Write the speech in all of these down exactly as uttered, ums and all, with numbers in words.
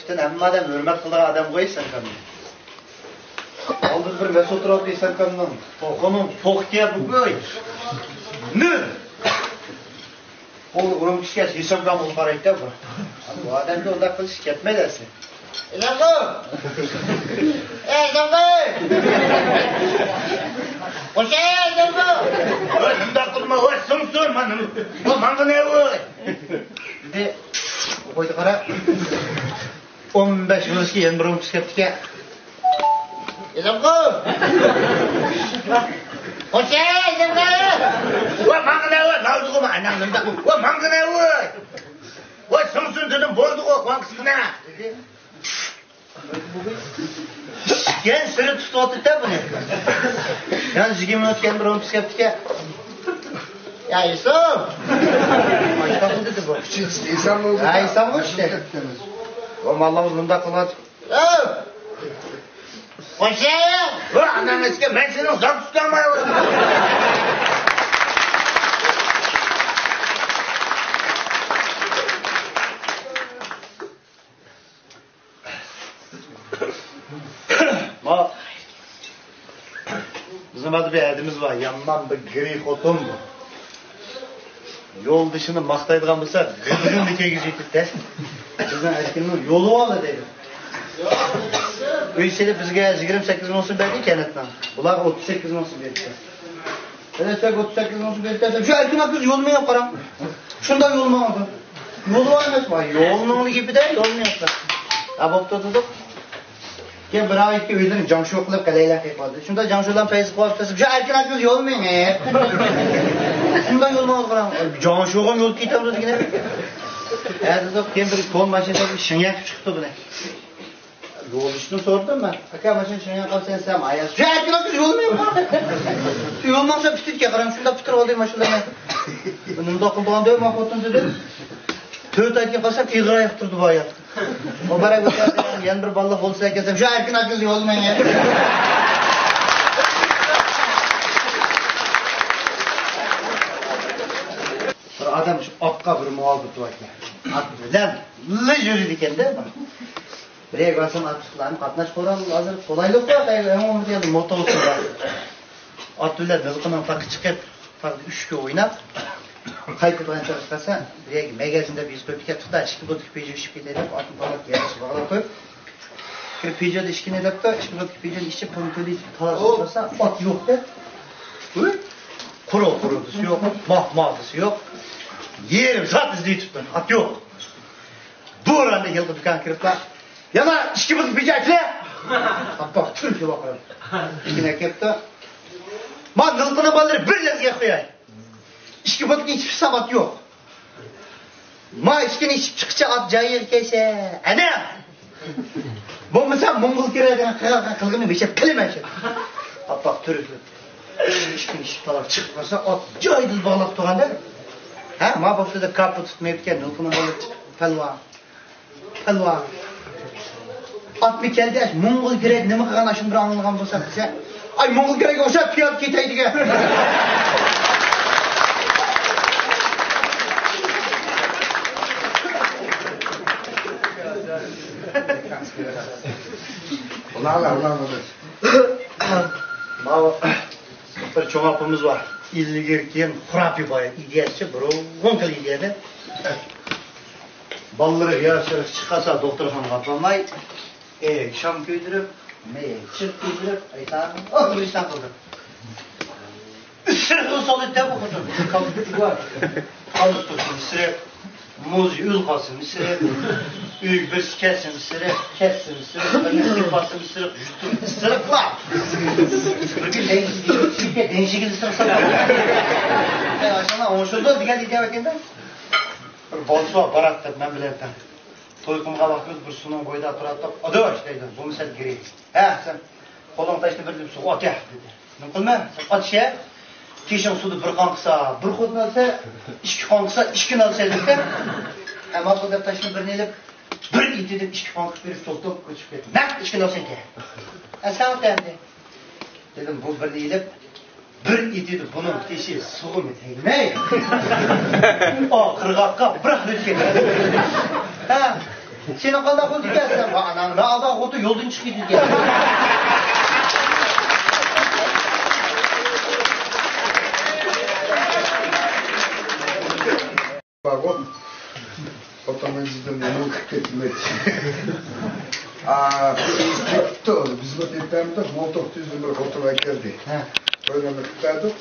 سەن ھەممە ئادەم ھۆرمەت قىلىدىغان ئادەمغۇ ئىسەنكامنىڭ. ئالدىدا بىر مەسئۇل تۇراتتى ئىسەنكامنىڭ. توخۇنىڭ پوقى بۇ. نۆر! قولى ئۇرۇم چۈشكەچ ھېسامكام بولۇپ قارايتتى بۇ. بۇ ئادەمگە ئۇنداق قىلىش كەتمەيدۇ ئەسلى. ئىسەمغۇ! ئەي، ئىسەمغۇ! قوشاي، ئىسەمغۇ! ۋاي، مۇنداق قىلما، ۋاي، سۇمسۇن، مانا، بۇ ماڭغىنى، ۋاي! دېدى، قويدى قارا. ئون بەش يىل ئىچىدە يەنە بىر ئون كىشى كەپتىكەن. ئىسەمغۇ! قوشاي، ئىسەمغۇ! ۋا ماڭا نە ۋا، نالدىغۇما، ئاناڭ نېمە دەپ، ۋا ماڭا نە ۋا! ۋا سۇڭسۇن دېدىم، بولدىغۇ، قوڭ قىسقىنا. يەنە سۈرۈپ تۇتۇۋاتىدۇ بۇنى. يەنە يىگىرمە مىنۇت كېيىن بىر ئون كىشى كەپتىكەن. يا ئىسام! ئاشتاقمۇ دېدى بۇ. ئۈچىنچىسى ئىسام بولدى. ھە، ئىسامغۇ ئىشتە. ۋا ماللىمىز مۇنداق قىلىۋاتىدۇ. ئەي! قوشاي! ۋە ئاناڭ ئىچكە مەن سېنىڭ زاك تۇتالمايۋاتىمەن. ما بىزنىڭ بىر ھەدىمىز بار، يامان بىر گىرى خوتۇن بۇ. يولدىشىنى ماختايدىغان بولسا، غىدىقىنى كىيگۈزۈۋېتىدۇ. بىزنىڭ ئەركىننىڭ يولى بار دەيدۇ. ئۆي سېلىپ بىزگە يىگىرمە سەككىز مىڭ سوم بەردى كەنتنىڭ. بۇلارغا ئوتتۇز سەككىز مىڭ سوم بېرىپتۇ. ئەلەتسەك ئوتتۇز سەككىز مىڭ سوم بېرىپتۇ. شۇ ئەركىن ئاكىسى يول مېڭىپ قاراڭ. شۇنداق يول ماڭىدۇ. يولى بار ئەمەسمۇ؟ يولنىڭ گېپىدە يول مېڭىپ. ھە، بوپتۇ دېدۇق. كېيىن بىر ئاي ئىككى ئۆزلىرىنى جاڭشۇ قىلىپ قەلەيلەر قىلىپ قالدى. شۇنداق جاڭشۇلار پەيزى قىلىپ قالسا، شۇ ئەركىن ئاكىمىز يول مېڭىپ. شۇنداق يول ماڭىدىغان. جاڭشۇغا يول كېتەمدۇ دېگىنە. ھە دېدۇق، كېيىن بىر تور ماشىنىدا بىر شىڭيەن قىلىپ چىقىپتۇ بۇنى. يولدىشىدىن سورىدىم مەن. ئاكا، ماشىنا شىڭيەن قالسا سەن ئاياس. شۇ ئەركىن ئاكىمىز يول مېڭىپ. يول ماڭسا پۈتىدىكەن، قاراڭ، شۇنداق پۈتتۈرۈپ ئالدى ماشىنىلارنى. نېمىنداق قىلىدىغان دەپ مەن خوتۇن دېدىم. تۆت ئايدىن قالسا ئېغىر ئاياق تۇردى بۇ ئايال. مۇبارەك ئۆتەر، يەنە بىر بالىلىق بولسا ئەكەلسەم، شۇ ئەركىن ئاكىسى يولىمەن يەنە. بىر ئادەم شۇ ئاتقا بىر مۇھەببىتى باركەن. ئات بىلەن لىج يۈرىدىكەن-دە. بىر يەرگە بارسام، ئاتلىقلارنى قاتناش قورال ھازىر قولايلىق بار، ئەڭ ئوڭۇمىدا يەنە موتور بار. ئات بىلەن ھېلىقىنىڭ تاغقا چىقىپ، تاغدا ئۈچ كۈن ئويناپ، قايتىدىغان چاغقا قالسا، بىر يەرگە مەگەزىن دەپ يېزىپ قويۇپتىكەن، توختا، ئىككى بۇتىكى پىژو ئىچىپ كېتەي دەپ، ئاتنى تالاپ يەرگە باغلاپ قويۇپ، كىرىپ پىژونى ئىچكىنى دەپتۇ، ئىككى بۇتىكى پىژونى ئىچىپ، پۇلنى تۆلىسە، تالاپ قالسا، ئات يوق دەپ. قۇرۇ قۇرۇدىسى يوق، ماھ مادىسى يوق. يېرىم سائەت ئىزدىۋېتىپتۇ، ئات يوق. دوراندا ھېلىقى دۇكانغا كىرىپلا، يانا ئىككى بۇتىكى پىژو ئەكىلە. ئاپپاق تۈرۈپ يوق. ئىككىنى ئەكەپتۇ. ما نىلقىنىڭ بالىلىرى بىر لەزگە قوياي. ئىككى بۇتىكى ئىچىپ ساۋات يوق. ما ئىچكىنى ئىچىپ چىققىچە ئات جايىغا كەلسە، ئەنە! بولمىسا موڭغۇل كىرە دېگەن قىلغىنى بېشەپ قىلىمەن شۇ. ئاپپاق تۈرۈكلۈك. ئىچكىنى ئىچىپ تالاپ چىقىپ قالسا، ئات جايىدىلا باغلاپ تۇرغاندا. ھە، ما بولسا كاپا تۇتمايدىكەن، نۇرقىنىڭ بالىلىرى چىقىپ، پەلۋان. پەلۋان. ئاتمۇ كەلدى، ئاش موڭغۇل گرەك نېمە قىلغان ئاشۇنى بىر ئاڭلىغان بولسام دېسە، ئاي موڭغۇل گرەككە ئوخشاپ پىيادە كېتەي دېگەن. ماۋۇ بىر چوڭ ئاپىمىز بار. ئىلگىرى كېيىن خۇراپىي بايا ئىدىيەچى، بۇرۇنقى ئىدىيەدە. بالىلىرى يارىشىغا چىققانسا دوختۇرخانىغا ئاپارماي، ئېيەك شام كۆيدۈرۈپ، مېيەك چىرىپ كۆيدۈرۈپ، ئايتامىز، ئاھ، بىر ئىشلار قىلدۇق. ئىسسىرىقنى سولىدى دەپ ئوقۇدۇم. ئالدى تۇرسۇن ئىسسىرىق، مۇز يۈل قالسۇن ئىسسىرىق، ئۆيگە بىرسى كەلسۇن ئىسسىرىق، كەتسۇن ئىسسىرىق، بىرسى قالسۇن ئىسسىرىق، يۈتتۈرۈپ ئىسسىرىقلا. بىر كۈن دەيسىز، دېيىشكە دېيىشىگىز ئىسسىرىق سالدى. ئاشۇنداق ئوڭشىلىدۇ دېگەن ئىدىيە ئىكەندە. بىر بالىسى بار، بارات دەپ مەن بىلەن تەڭ. توي قىلمىغان ۋاقتىمىز بىر سۇنىڭ بويىدا تۇراتتۇق. ئاداش دەيدۇ، بۇمۇ سەل گىرى. ھە، سەن قولۇڭ تاشنى بىر دېپ سۇغا ئات يا دېدى. نېمە قىلما؟ سەن ئات ئىچە. تېشىڭ سۇدا بىر قانقىسا، بىر خوتۇن ئالسا، ئىككى قانقىسا، ئىككىنى ئالسا دېدى. ھە، ماقۇل دەپ تاشنى بىرنى ئېلىپ، بىر ئېتى دەپ ئىككى قانقىس بېرىپ توختاپ كۆچۈپ كەتتى. نەق ئىككىنى ئالسا ئىكەن. ھە، سەن ئات ئەمدى. دېدىم، بۇ بىرنى ئېلىپ، بىر ئېتىدە بۇنىڭ تېشى سۇغىمۇ تەگمەي. ئا، قىرغاققا بىراق ئۆتۈپ كەتتى. ھە. سېنى قانداق قىلدىكەن سەن؟ ئاناڭ نادان خوتۇن يولدىن چىقىپ كېتىدىكەن. بارغۇ. خوتۇننىڭ يۈزىدىن نېمە قىلىپ كەتمەيدۇ. ئا، كېتىپتۇ. بىزمۇ تېپەمدۇق، مىڭ توققۇز يۈز بىر خوتۇن ئەكەلدى. ھە. تويلارنى قىلىپ بەردۇق.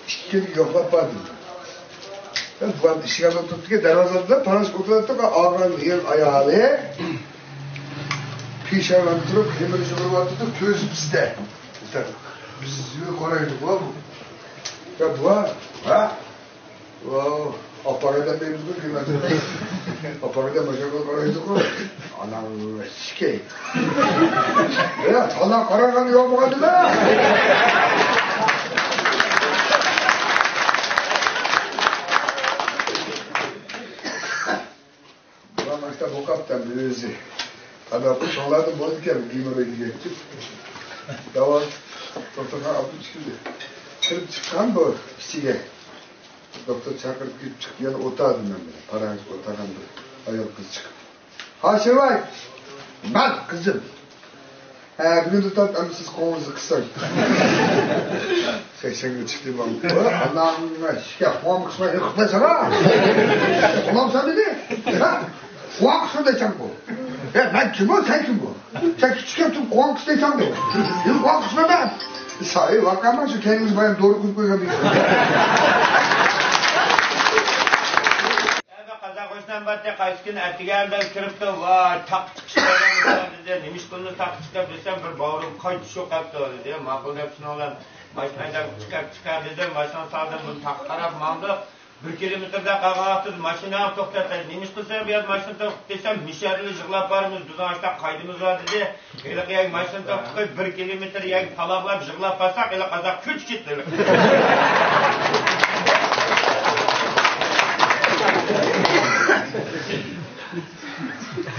ئىككى كۈن يوقلاپ باردىم. بۇ ئىشىك ئالدىدا تۇرۇپتىكەن، دەرۋازىدا پاراڭ ئولتۇراتتۇق، ئالغان يىل ئايالى پېشانىدا تۇرۇپ، خېمىر يۇغۇرۇۋاتىدۇ، كۆزى بىزدە. بىز يۈرۈپ قارايدۇق، بۇ. يا، بۇ، ھە؟ ۋاۋ، ئاپارىدە مەن بۇ دېمەدىم. ئاپارىدە ماشىنىغا قارايدىغۇ. ئاناڭ سىكەي. يا، سانا قارىغان يوق بولغاندىلا. بۇلار ماشتا بوقاپتۇ ئۆزى. ئادا چوڭلاردىن بولىدىكەن، گېموررويدىگە كېتىپ. داۋا دوختۇرخانا ئاپىرىپ چىقىدۇ. كىرىپ چىققان بۇ ئىچىگە. دوختۇر چاقىرىپ كىرىپ چىقىپ يەنە ئولتۇردى مەن بىلەن. پاراڭ ئولتۇرغان بىر ئايال قىز چىقىپ. ھاشىرۋاي! مەن قىزىم. ھە، بۈگۈن تۇتام ئەمدى سىز قولىڭىزنى قىسساڭ. سەكسەنگە چىقتى بۇ. ئاناڭ ئىشكە قولۇم قىسماي قىلىپ قويساڭا. قولۇم سەن دېدى. ھە؟ قولۇم قىسما دەيسەن بۇ. يا، مەن كىم ئۇ، سەن كىم بۇ؟ سەن كىچىككەن تۇرۇپ قولۇم قىس دەيسەن دەيدۇ. يا، قولۇم قىسما مەن. ساي ۋاقاما شۇ كەينىڭىز بايام دورا قۇيۇپ قويغان دەيسەن. قازاق ھۆسنەم بارتى، قايسى كۈنى ئەتىگەندە كىرىپتۇ، ۋاي، تاققا چىقىش دېدى، نېمە ئىش قىلدىڭىز تاققا چىقىپ دېسەم، بىر باۋرۇم قايتىش يوقاپتۇ دېدى. ماقۇل دەپ شۇنىڭ بىلەن ماشىنا ھەيدەپ چىقار، چىقار دېدىم، ماشىنا سالدىم، بۇنى تاققا قاراپ ماڭدۇق. بىر كىلومېتىردا قالغان ۋاقتىدا ماشىنامنى توختاتتى. نېمە ئىش قىلسام بۇ يەردە ماشىنا توختىتىپ دېسەم، مىشەرىلى يىغلاپ بارىمىز، بىزنىڭ ئاشتا قايدىمىز بار دېدى. ھېلىقى يەگ ماشىنا توختىتىپ قويۇپ، بىر كىلومېتىر يەگ پالاقلاپ يىغلاپ بارساق، ھېلىقى قازاق كۆچۈپ كەتتى.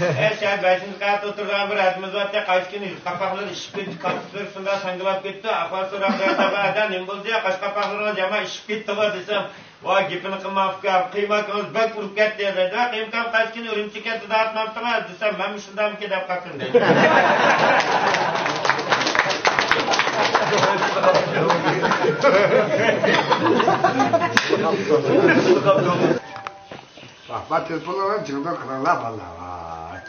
ئەي، شەھەر بەشىنچى قەۋەتتە ئولتۇرىدىغان بىر ھەدىمىز بارتى، قايسى كۈنى يۈز قاپاقلىرى ئىششىپ كېتىپ، كاسسىلىرى شۇنداق ساڭگىلاپ كېتىپتۇ. ئەھۋال سوراپ بېرىپ، ئەدە، نېمە بولدى يا، قاش قاپاقلىرىڭىز يامان ئىششىپ كېتىپتىغۇ دېسەم، ۋاي، گېپىنى قىلماڭ ئۇكام، قىيماكىڭىز بەك ئۇرۇپ كەتتى دەيدۇ. قىيمىكام قايسى كۈنى ئۈرۈمچى كەنتىدە ئاتمامتىڭىز دېسەم، مەنمۇ شۇنداقمىكىن دەپ قاپتىمەن دەيدۇ. باقما تېلېفونلارغا جىڭدىن قىلىڭلار بالىلار. ۋاي.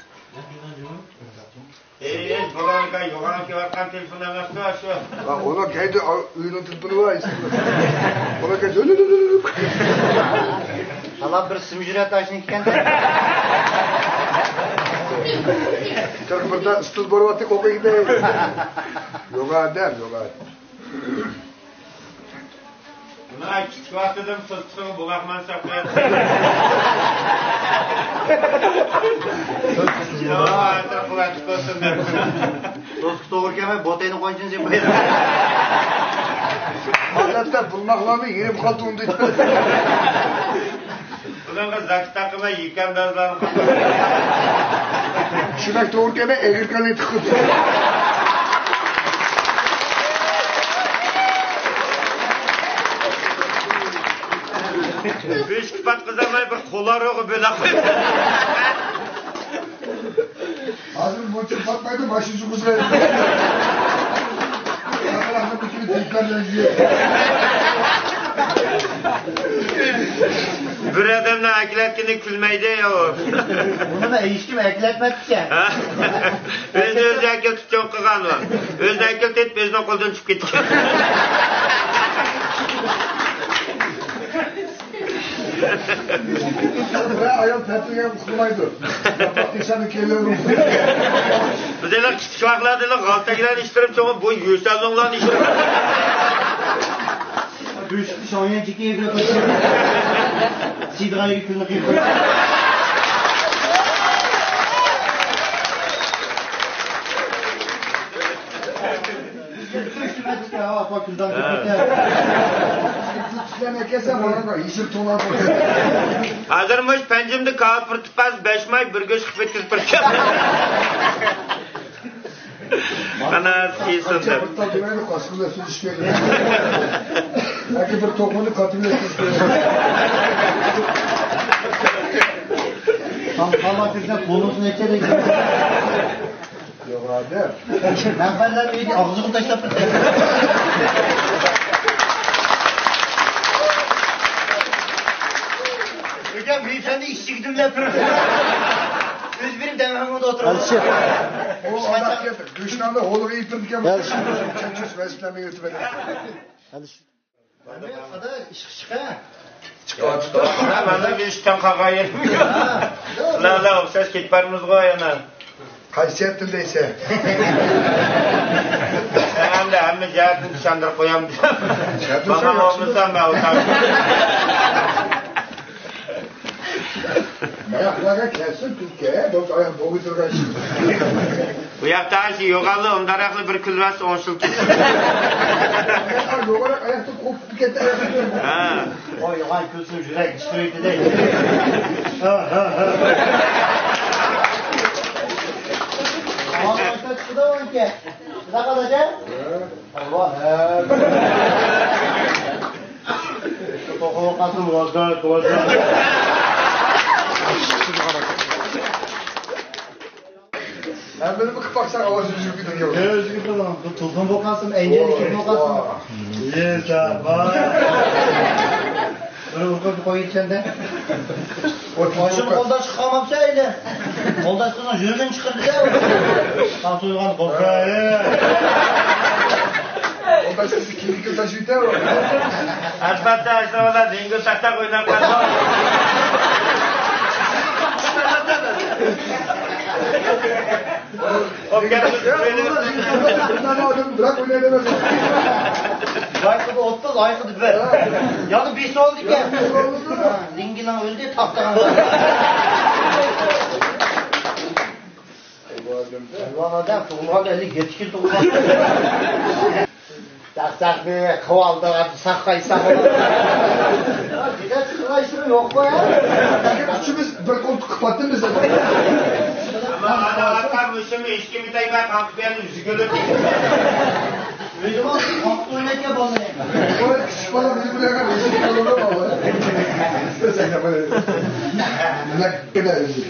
ئېي، بۇلارغا يوغان كېلىۋاتقان تېلېفون ئەمەستۇ شۇ. ھا، ئۇلار كەيدى، ئا، ئۆينىڭ تېلېفونى بار. ئۇلار كەيدى، ھۆلۈ، ھۆلۈ، ھۆلۈ. ئالا بىر سىم جۈرە تاشنى ئىكەن. تېخى بىر دانە ئىستىل بولۇۋاتتى، قوقۇيدى. يوغان ئادەم، يوغان ئادەم. مانا كىچىك ۋاقتىدىن سوتكىسىغا بۇلاقمان ساقلايتتى. سوتكىسى بۇلاق. قۇۋۋەتلىك بولسۇن دەپ. سوتكىسى توغرا كەلمەي، بوتەينى قويۇنچىنى يەپ قويىدۇ. ئادەتتە بۇلماقلارنى يېرىم خالتا ئۇن دەيدۇ. بۇنىڭغا زاكىت تاقىماي يېكەم بەزىلەرنى قىلدى. شۇنداق توغرا كەلمەي ئېغىر كالنى تىقىپ. بۆشۈككە پاتقۇزالماي بىر قولارغا بۆلەپ قويدى. ھازىر مۇنچە پاتمايدۇ، ماشىنا يۈرگۈزگەن. بىر ئادەمنىڭ ئەكلەتكىنى كۈلمەيدۇ يا ئۇ. بۇنى ھېچكىم ئەكلەتمەپتىكەن. ھە؟ ئۆزى ئۆزى ئەكلىتىپ چوڭ قىلغان ئۇ. ئۆزى ئەكلىتىپ ئۆزىنىڭ قولىدىن چۈشۈپ كېتىدىكەن. بىرەر ئايال تەتۈرگە ئۇخلىمايدۇ. ياپراق تېشىنى كېلىۋېرىدۇ. بىز ھېلى كىچىك ۋاقىتلاردىلا غالتەكلەرنى ئىشتىرىپ چوڭ بۇ يۆسەلنىڭلارنى ئىشتىرىپ. بۆشۈكنى شاڭيەنچىكى يەپ قويسا، سىيدىغان يەرگە كۈلنى قىيىپ قويسا. ھازىر مۇشۇ پەنجىمدە كاۋا پۇرىتىپ قالسا، بەش ماي بىر گۆش قىلىپ ئۆتكۈزۈپ بېرىدىكەن. مانا سىيسىندىم. بىر تال دېمەيدۇ، قاسقا بىلەن سۈزۈش كېرەك. ياكى بىر توخۇنى كاتى بىلەن سۈزۈش كېرەك. تاڭ قالما كىرسە بونۇس نەچچە دەيسەن؟ يوق ئادەم. مەن قانداق ئۆيدە ئاغزىغا تاشلاپ بېرىمەن. ئۆيدە مېيىپسەندە ئىشىكى دۈملەپ تۇرۇپ. ئۆزى بېرىپ دەمخەنىدە ئولتۇرۇپ. ئەلىشىر. ئۇ ئانداق گەپ. گۆشناندا ھولىغا يېپىرىدىكەن. ئەلىشىر. چەچۈس ۋەزىپىلەرنى يۆتۈپ. ئەلىشىر. ئادا ئىشقا چىقە. چىقىۋاتىدۇ. مانا بىز ئىشتىن قالغان يېرىم يوق. لا، لا، ئوخشاش كېتىپ بارىمىزغۇ يەنە. قايسى جەھەتتىن دەيسەن؟ ئەمدى ھەممە جەھەتتىن چۈشەندۈرۈپ قويامدىم. چۈشەندۈرسەڭ ماڭا ياخشى. بولمىسا مەن ئوتاق. ماياقلارغا كەلسۇن، كۈلكە، بولسا ئاياق بوغۇيدۇرغان ئىش. بۇ ياقتا شۇ يوغانلا ئۇنداراقلا بىر كۈلۈۋەتسە ئوڭشىلىپ كېتىدۇ. يوغانراق ئاياقتا قوپۇپ كەتتى، ئاياق. ھە. ئوي، يوغان كۈلسۇن، يۈرەك ئىچكىرى ئېيتىدەي. ھە، ھە، ھە. ئاڭلاشتا چىقىدۇ ئۇنىڭكى. شۇنداق قىلدى. ھە. توقۇلۇپ قالسۇن، ۋازدار، ۋازدار. ھەممىنى بىر قىلىپ باقساڭ، ئاۋاز ئۆزگىرىپ كېتىدىكەن. ئۆزگىرىپ قالسۇن. بىر تۇلغۇن بولۇپ قالسۇن، ئەنجەننى كىم بولۇپ قالسۇن. يېسا، بار. بىر ئۇرۇپ قويۇپ ئىچەندە. ئاشۇنى قولداشقا قالماپسەن ئەيلە. قولداش قىزنىڭ يۈرىكىنى چىقىردى-دە. تاڭ سويغان قوپرايى. قولداش قىزى كىمگە تاشلىۋېتەر ئۇ؟ ئەلۋەتتە، ئاشۇ بالىلار زىڭگىل تاق-تاق ئويناپ قالىدۇ. بايقىدى ئوتتۇز، ئايقىدى بىر. يەنە بىر سوئال ئىكەن. زىڭگىلىڭ ئۆلدى، تاختىغا. ئەيۋان ئادەم تۇغۇلغان ئەللىك يەتتە كۈن تۇغۇلغان. چاقچاقنى قىۋالدىغان ساقاي ساقاي. بىزدە چىقىدىغان ئىشلىرى يوققۇ يا. ئۈچىمىز بىر قولتۇق قىپاتتىمىز. ئەمما ئانا ئاتا مۇشۇمۇ ھېچكىمگە تەگمەي قاقىپ يەنە يۈزۈگۈلۈپ. ئۆزىمۇ قاقىپ ئوينايدىغان بالىنى. كىچىك بالا بىلىپ بىلەرگە رەسىم قىلىدۇ. نېمە كىدە ئۆزى.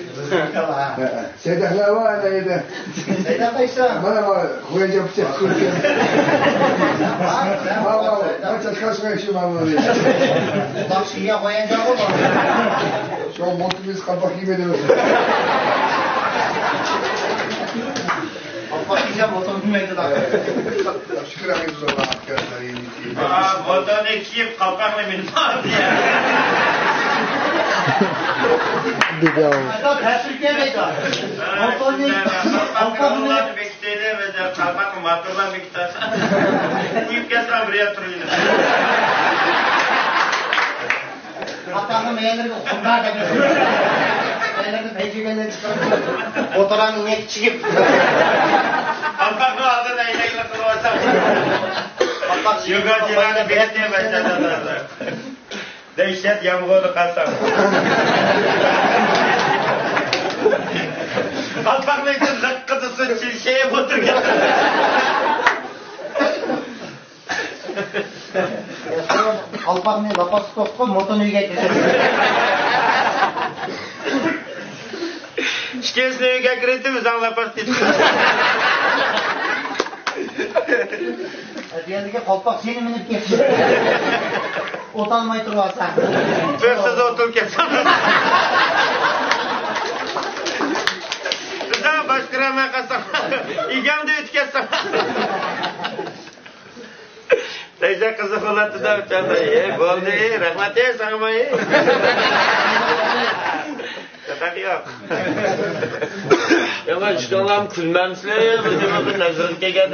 سەيدەكلەر بار ئەنە يەردە. سەيدەك قايسى؟ مانا بار، خوجا بىچە. ۋا، ۋا، ۋا، چاشقان شۇ مانا. باخشىگە قويانجاقمۇ بار؟ شۇ مونتىمىز قاپاق يېمەيدۇ. قاپاق يېسە مونتىمىز يېمەيدۇ. شۈكۈر ئەمىز ئۇزۇن ۋاقىت كۆرۈپ. موتورنى كىيىپ، قالپاقنى مىنىپ ئالدى. دېدى ئاۋۇ. ئاتا تەسىر كەلمەيدۇ. موتورنى، قالپاقنى بېكىتەيلى، قالپاقنى موتورلار بېكىتەسەن. قويۇپ كەتسەڭ بىر يەر تۇرۇۋېرىدۇ. ئاتاڭنىڭ مەيەنلىرىگە قۇمدار دەپ. مەيەنلىرىدىن پەيجىگەنلەر چىقىرىپ، موتورلارنى نەك چىگىپ. قالپاقنى ئالدىدا ئەينەكلەر قىلىۋالساڭ. قالپاق يوگا جىلانى بېكىتىپ، دەھشەت يامغۇردا قالساڭ. قالپاقنى لىققىدە سۇ چىلشىيىپ ئولتۇرغان. قالپاقنى لاپاسقا توقۇپ، موتورنى ئۆيگە كىرگۈزۈپ. ئىككىنچىسىنى ئۆيگە كىرىۋېتىپ، ئۆزۈڭ لاپاس تېتىپ. ئەتىگەندىكى قالپاق سېنى مىنىپ كەتتى. ئولتۇرالماي تۇرۇۋالساڭ. بىر سىز ئولتۇرۇپ كەتسەڭ. ئۆزۈڭ باشقۇرالماي قالساڭ. ئىگەڭدە ئۆتۈپ كەتسەڭ. دەيسە قىزىق بولاتتى-دە ئۇ چاغدا. ئەي، بولدى، رەھمەت، ئەي، ساڭىمۇ، ئەي. پەرقى يوق. يامان ئىشتىڭلارمۇ كۈلمەمسىلەر، بىزنىڭ بىر نەزىرگە كەلگەن.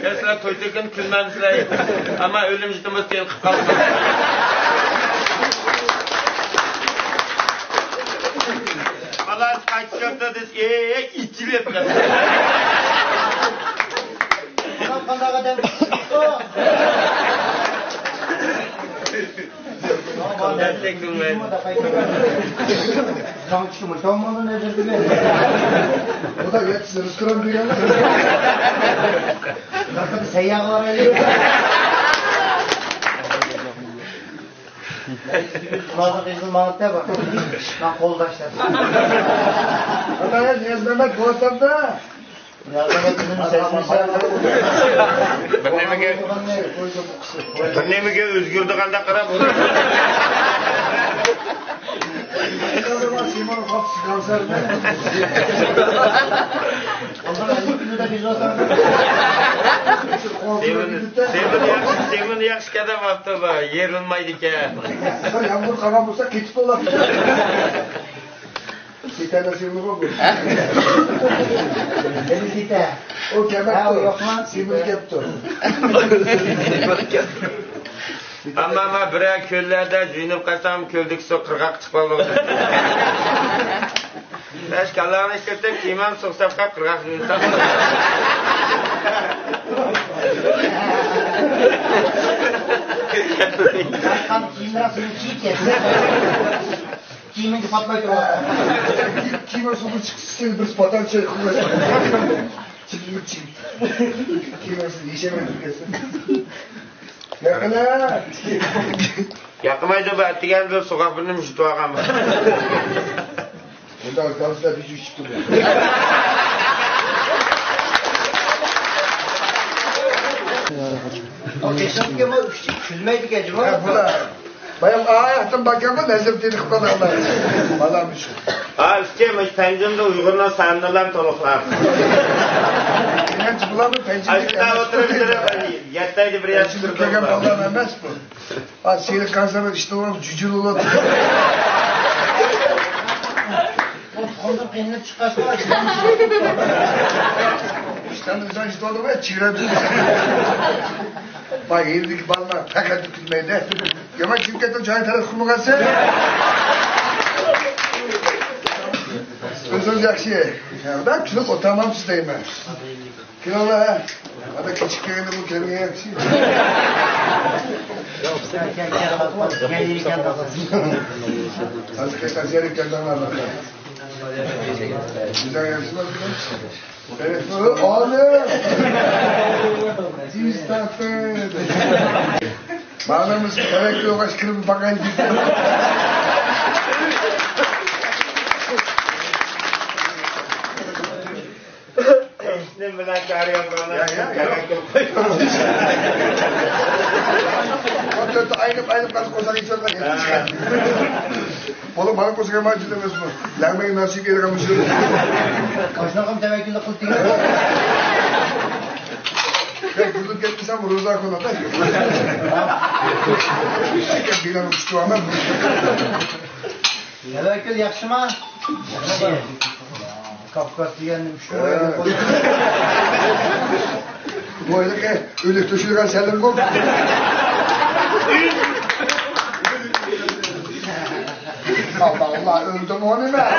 يا سىلەر توي تۆكۈن كۈلمەمسىلەر. ئەمما ئۆلۈم يېتىمىز تېلىقىپ قالدى. خالاس، قايتىپ كەپتۇ دېسە، ئېي، ئېچىلىپ. قانداق ئادەم؟ دەسلەك كۆڭۈل. جاڭ چىقماي، جاڭ مانا نەزەر دېمە. ئۇدا يەتتىسى رېستوران دېگەن. سەيياغلار ئەلى. ئۇلارنىڭ قىزىل ماڭىتى بار. مەن قولداشلار. ئانا، نىياز مەمەت بولسامدا. نىياز مەمەت ئۆزىنى سەزمىسە. بىر نېمىگە، بىر نېمىگە ئۆزگىرىدىغاندەك قاراپ. سېمىن، سېمىن ياخشى، سېمىن ياخشى كەدەم ئاپتۇ، يېرىلمايدىكەن. يامغۇر قالغان بولسا، كېتىپ بولاتتى. سېتەنە سېمىنغۇ بۇ. نېمە سېتە؟ ئۇ كەمەپتۇ. ھە، ئۇ يوقما؟ سېمىن كەپتۇ. ئەمما مەن بىرەر كۆللەردە يۇيۇنۇپ قالسام، كۆلدىكى سۇ قىرغاققا چىقىپ قالىدۇ. بەش كاللامنى ئىشلىتىپ، كىيىمىم سۇغا ساپقاپ، قىرغاققا يۇيۇنسام. كىيىملەر سېنى كىيىپ كەتسە، كىيىمىڭگە پاتماي تۇرۇۋاتىدۇ. كىيىم سۇغا چىقسا، سېنى بىر پاتار چاي قىلىۋەتسە. چىقىپ چىقىپ. كىيىم سۇغا يېشەلمەي تۇرۇپ كەتسە. ياقىلا! ياقمايدۇ، بۇ ئەتىگەندە سوغۇق بىرنېمە يۇتۇۋالغان. ئۇنداق كالىسىدا بىز ئۈچ تۇردۇق. ئۇ قېشىڭدىكى ما ئۈچ كۈلمەيدىكەن جۇمۇ. ھە، بۇلار. بايام ئاياقتىن باكامغا نەزىر تېلىقىپ قالالمايدۇ. بالام ئۈچۈن. ھا، ئۈستى مۇشۇ پەنجىمدە ئۇيغۇرنىڭ سانىنىلا تولۇقلاپ. مېنىڭچە بۇلارمۇ پەنجىمدە ئاشۇنداق ئولتۇرۇپ تۇرۇپ، يەتتە ئايدا بىر ياش پەنجىمدە كىرگەن بالام ئەمەس بۇ. ھا، سېرىق كانسېرنىڭ ئىشتىنىڭ جۈجۈر بولۇپ. قولدىن قىينىلىپ چىققاچقا، ئىشتاننى ئىشتاننى ئىشتىۋالدىم، چىگرەپ. باي، يېنىدىكى بالىلار پەقەت كۈلمەيدۇ. يامان چىقىپ كەتتىڭ، چاي تەرەت قىلمىغانسەن. ئۆزۈڭ ياخشى. يا، كۈلۈپ ئولتۇرمامسىز دەيمەن. كېلىڭلار، ھە. ئادا كېچىككەندە بۇ كەلگەن ياخشى. ھازىر قايسى يەرگە كەلدىڭلار؟ بىزدە ياخشىلار. ئالىم! ئىستاتىن! مانا مۇشۇ تەۋەككۈل ئوقۇش كىرىپ باقايلى. نېمە بىلەن كارى يوق، يا، يا، يا. تەۋەككۈل قويۇڭ. ئون تۆت ئايلىق، ئايلىق قالسا قورساق ئېچىۋاتقان. ھە. بولۇپ، مانا قورساق يامان جىدەمەسمۇ؟ لەڭمەي ناسىيىپ يەرگە مۇشۇ. قاشناقام تەۋەككۈل قىلىپ تېگىپ. بەك بۇزۇپ كەتمىسەم، روزا كۈنى. بىلەن ئۇچۇپ ئالمام. تەۋەككۈل ياخشىما؟ ياخشى. كاپكاس دېگەننى ئۈچ كۈن ھە. بۇ ھېلىقى ئۆلۈك تۆشۈلگەن سەلىمگۇ. ئاللا، ئاللا، ئۆلدۈم ئۇنى مەن.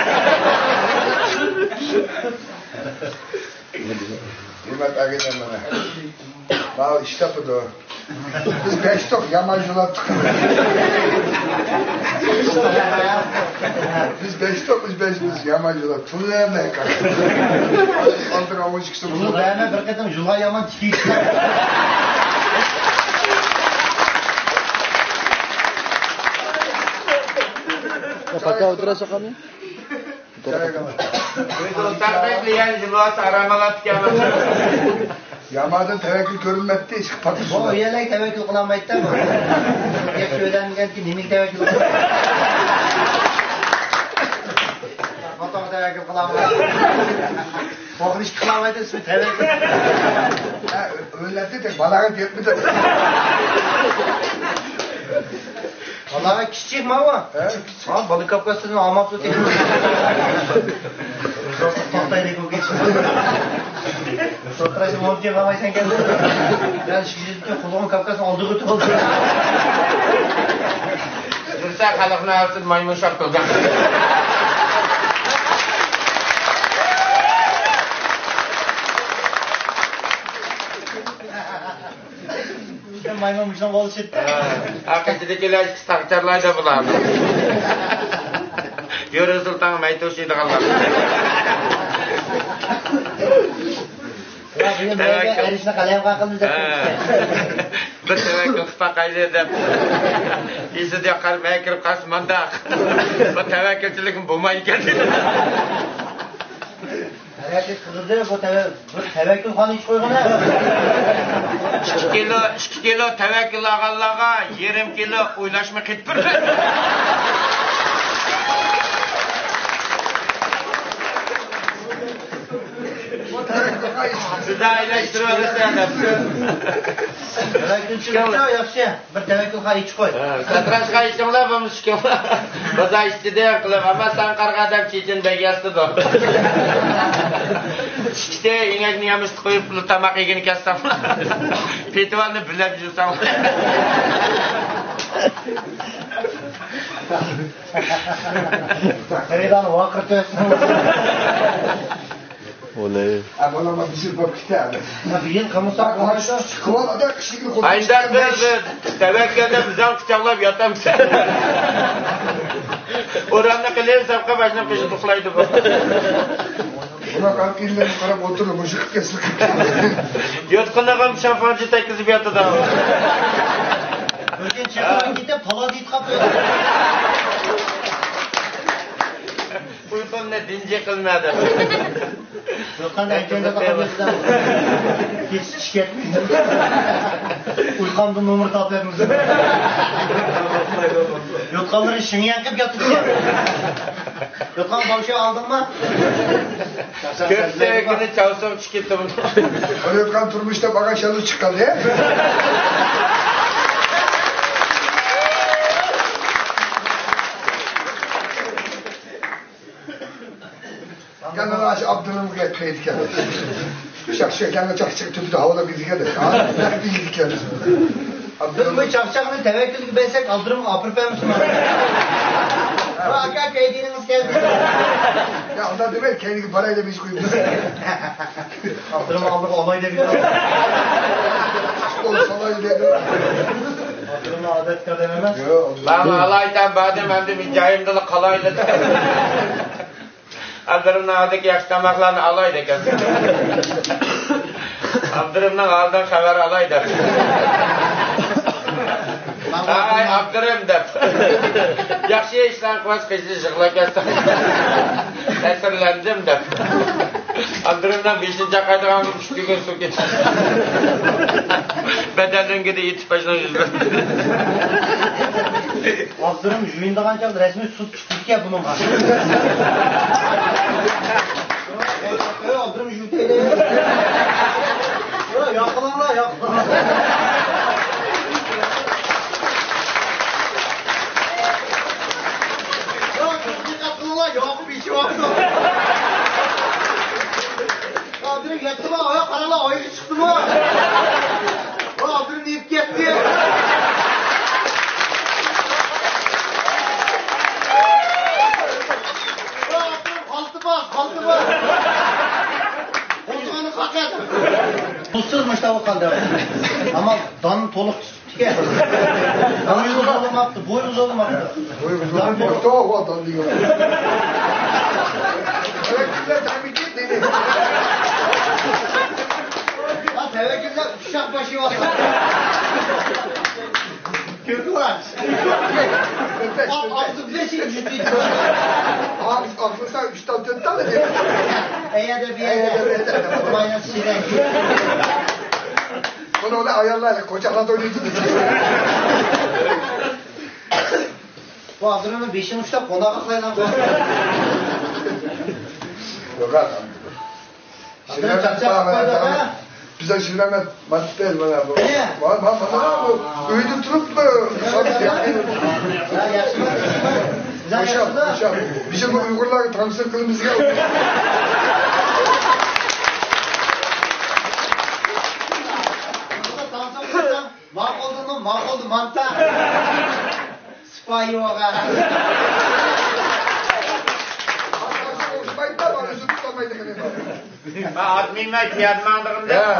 ھۆرمەت ئەگىنەم مانا. ماۋۇ ئىش تاپىدۇ. بىز بەشتۇق يامان يولاتتۇق. بىز بەشتۇق، بىز بەش، بىز يامان يولاتتۇق. پۇل بەرمەي قالدى. ئالدىراۋۇز ئىككىسى بۇ. پۇل بەرمەي بىر قېتىم يولغا يامان تىكىش. پاكا ئولتۇراسىز قانداق؟ ياماندىن تەۋەككۈل كۆرۈنمەپتۇ، ئىشقىلىپ پاتمىسۇن. بۇ ئۆيەلەرگە تەۋەككۈل قىلالمايدۇ-دە بۇ. ياخشى ئۆيلەنگەنكىن نېمىگە تەۋەككۈل قىلىدۇ؟ خوتۇنغا تەۋەككۈل قىلالمايدۇ. توغرا ئىش قىلالمايدۇ، ئىسمى تەۋەككۈل. ھە، ئۆيلەندى دەپ بالاغا يەتمىدى. بالاغا كىچىك ماۋۇ. ھە؟ ھا، بالا كاپكاستىن ئالماپتۇ. توختايلى، كوكىچ. سوتراشنى مونتىغا قالمايسەن ئىكەن. يا، شىشىدىكى قۇلىقىڭ كاپكاسنىڭ ئالدىغا ئۆتۈپ قالدى. يۈرسە خەلقنى ئارىسىدا مايمۇن شاپ قىلغان. مايمۇن مۇشۇنىڭغا ئولىشىپتۇ. ھە، ئارقىسىدىكىلەر ئىككىسى تاغچارلايدۇ بۇلار. يۈرى سۇلتانغا مەي توشۇيدىغانلار. بۈگۈن بۇ يەرگە ئەرشنى قەلەمغا قىلدى دەپ ھە. قويۇپتۇ. بىر تەۋەككۈل قىلىپ باقايلى دەپ. ئېسىدە قارىماي كىرىپ قالسا مانداق. بۇ تەۋەككۈلچىلىكمۇ بولمايدىكەن. ھەرەكەت قىلدى، بۇ تەۋە-، بۇ تەۋەككۈلخانا ئېچىپ قويغىنا. ئىككى كىلو، ئىككى كىلو تەۋەككۈل ئالغانلارغا يېرىم كىلو ئويلاشما قېتىپ بېرىمەن. سىز ئايلاشتۇرۇۋالىسىلەر دەپ. تەۋەككۈلچىلىكچۇ ياخشى. بىر تەۋەككۈلخانا ئېچىپ قوي. ھە، ساتىراشقا ئېيتىڭلار، بولمىسا ئىككىڭلار بازار ئىچىدە قىلىپ، ئەمما ساڭا قارىغان ئادەم چېچىنى بەك ياسىتىدۇ. ئىككىسى ئېڭەكنى يامىشىپ قويۇپ، تاماق يېگىنى كەلسەڭلار. پېتىۋالنى بىلەپ يۈرسەڭلار. خېرىدارنى ۋارقىرىتىۋەتسىڭلار. ئۇنى. ئە، بالام، بىر يىل بولۇپ كېتەردى. يا، بىر يىل قىلمىساق بولمايدۇ. ئايدار، بىز، بىز تەۋەككۈلدە بىزنى قۇچاقلاپ ياتامسەن. ئورامنى قىلىپ، ساپقا باشنى قىشىپ ئۇخلايدۇ بۇ. بۇنىڭ ئەركىنلىرىگە قاراپ ئولتۇرۇپ، مۇشۇ قىپ كەتسە قىپ كەتسە. يوتقىنىغان شامپانچە تەگكۈزۈپ ياتىدۇ. بۈگۈن چېقىپ كېتىپ، تالادا يېتىپ قاپتۇ. ئۇيقۇمنى دىنجى قىلما دەپ. يوتقان ئەنجاندا باقىمىز. كېچە چۈشكەن. ئۇيقامدا نومۇر تاپىمىز. يوتقانلىرى شىڭيەڭ قىلىپ ياتىدۇ. يوتقان باۋشا ئالدىڭمۇ؟ كۆپسە كۈنى چاۋسۇڭ چۈشۈپ كېتىدۇ. بىر يوتقان تۇرمۇشتا باغا شاللا چىققان، ھە؟ يەنە ئاشۇ ئابدۇرېھىمغا قايتىدىكەن. شاخشا كەڭگە چاقچىقى تۈپىدە ھاۋالاپ يېدىكەن. ھا، نەق يېدىكەن. بىز بۇ ئابدۇرېھىم. چاقچاقنى تەۋەككۈلگە بەرسەك، ئابدۇرېھىم ئاپىرىپ بەرمىسۇن؟ ۋاي ئاكا، كەينىڭىز كەلدى. يا، ئۇنداق دېمەي، كەينىگە باراي دەپ ھېس قويۇپ. ئابدۇرېھىم ئالدىغا ئالاي دەپ. ئۇستىنى سالاي دەپ. ئابدۇرېھىم ئادەتتىكى ئادەم ئەمەس. ياق. مەن ئالايدىن باردىم، ئەمدى جايىمدىلا قالاي دېدىم. ئابدۇرېھىمنىڭ ئالدىدىكى ياخشى تاماقلارنى ئالاي دېگەن. ئابدۇرېھىمنىڭ ھالىدىن خەۋەر ئالاي دەپ. ھاي، ئابدۇرېھىم دەپ. ياخشى ئىشلارنى قىلىۋاتسا قىزى يىغلاپ كەتسە. تەسىرلەندىم دەپ. ئابدۇرېھىمنىڭ بېشىنى چاقايدىغان ئۈچ تۈگۈن سۇ كېتىپ. بەدەنلىرىڭگە دە يېتىپ باشلاڭ يۈز بەر. ئابدۇرېھىم يۇيۇنىدىغان چاغدا رەسمىي سۇ چىقىدىكەن بۇنىڭغا. ئابدۇرېھىم يۇيۇپ كېلە. ياقىلاڭلار، ياقىلاڭلار. دىققەت قىلىڭلار، ياقۇپ ئىچىۋاپتۇ. ئابدۇرېھىم يەتتىمۇ؟ ئايا، قاراڭلار، ئايىغى چىقتىمۇ؟ ۋا، ئابدۇرېھىم يېنىپ كەتتى. ۋا، ئابدۇرېھىم خالتا بار، خالتا بار. قوزغىنى قاقات. بۇ سىر مۇشتاۋۇ قالدى. ئەمما دان تولۇق. بويى ئۇزۇنلىماپتۇ، بويى ئۇزۇنلىماپتۇ. بويى ئۇزۇنلىماپتۇ، ئۇ ئادام دېگەن. تەۋەككۈللەر تەمىكى دېدى. ھا، تەۋەككۈللەر ئۇششاق باشلىۋاتقان. كۆكرەك. ئاغزى بىلەن سېنى يۇتۇيدۇ. ئاغزى، ئاغزىسا ئۈچ تال، تۆت تال دېدى. ئەيەردە، بۇ يەردە. ئەيەردە، بۇ يەردە. مايناس شىرەك. بۇنى ئۇلار ئاياللار قوچاقلاردا ئوينايدۇ. بۇ ئابدۇرېھىمنىڭ بېشىنى ئۇشلاپ قوناققا قىلايلى. يوق، ئابدۇرېھىم چاقچاق قىلىپ قويدى، ھە؟ بىزدە شۇنداق ماتېرىيال مانا بۇ. ئەيە. مانا، مانا، مانا بۇ. ئۆيدە تۇرۇپ، ھە، ياخشى، ياخشى. بوشاپ، بوشاپ. بىز بۇ ئۇيغۇرلارغا تانسىڭ قىلىمىزغا. ماقۇلدىمۇ؟ ماقۇلدى، مانتا. سىپايى بولغان. مەن ئاتمىنىمەن، پىيادە ماڭدىغىنىمدا. ھە،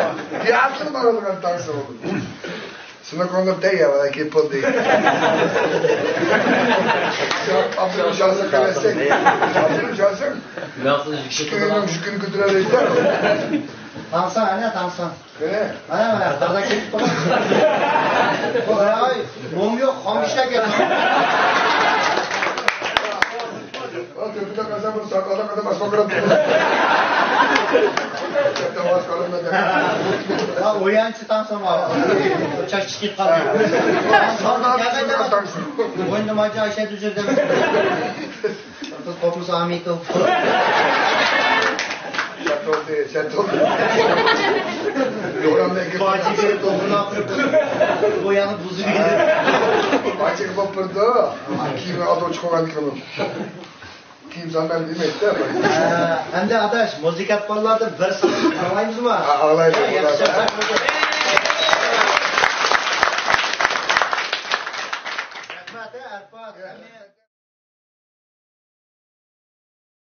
پىيادە ماڭىدىغان تانسا بولدى. شۇنى قوڭغۇپ دەي يا، بالا، كېلىپ بولدى. ئابدۇرېھىم شاسىڭ قەۋەتسەك. ئابدۇرېھىم شاسىڭ. شۇ كۈنى، شۇ كۈنى كۆتۈرەلەيسىلەر. تاڭساڭ، ئەنە تاڭساڭ. قېنى؟ ئەنە، مانا، تازا كېتىپ قالدى. ۋاي، موم يوق، خام ئىشلەپ كەتتى. ئا، تۆپىدە قالسا بىر ساقالدا قادام ئاسما قىلىپ. ۋا، ئويانچى تاڭساڭ، ۋا. چاچ چىقىپ قالدى. ساقال تاڭساڭ. ئوينىمايچە ئاشەدە يۈر دەپ. قىز قوپمىسا ئامىتوف. شەت بولدى، شەت بولدى. يوغاندا ئىككى باجى بېرىپ توغرىلاپ تۇرۇپ، بۇ يەنى بۇزۇپ يۈرۈپ. باجىغا بولۇپ بېرىدۇ. كىيىمى ئالدىغا چىقىۋالغان ئىكەن. كىيىم سالمايمەن دېمەيدۇ-دە. ئەمدى ئاداش، مۇزىكا ئېيتقانلاردىن بىر ساز ئاڭلايمىزمۇ؟ ئاڭلايلى. ياخشى. رەھمەت، ئەرپاز.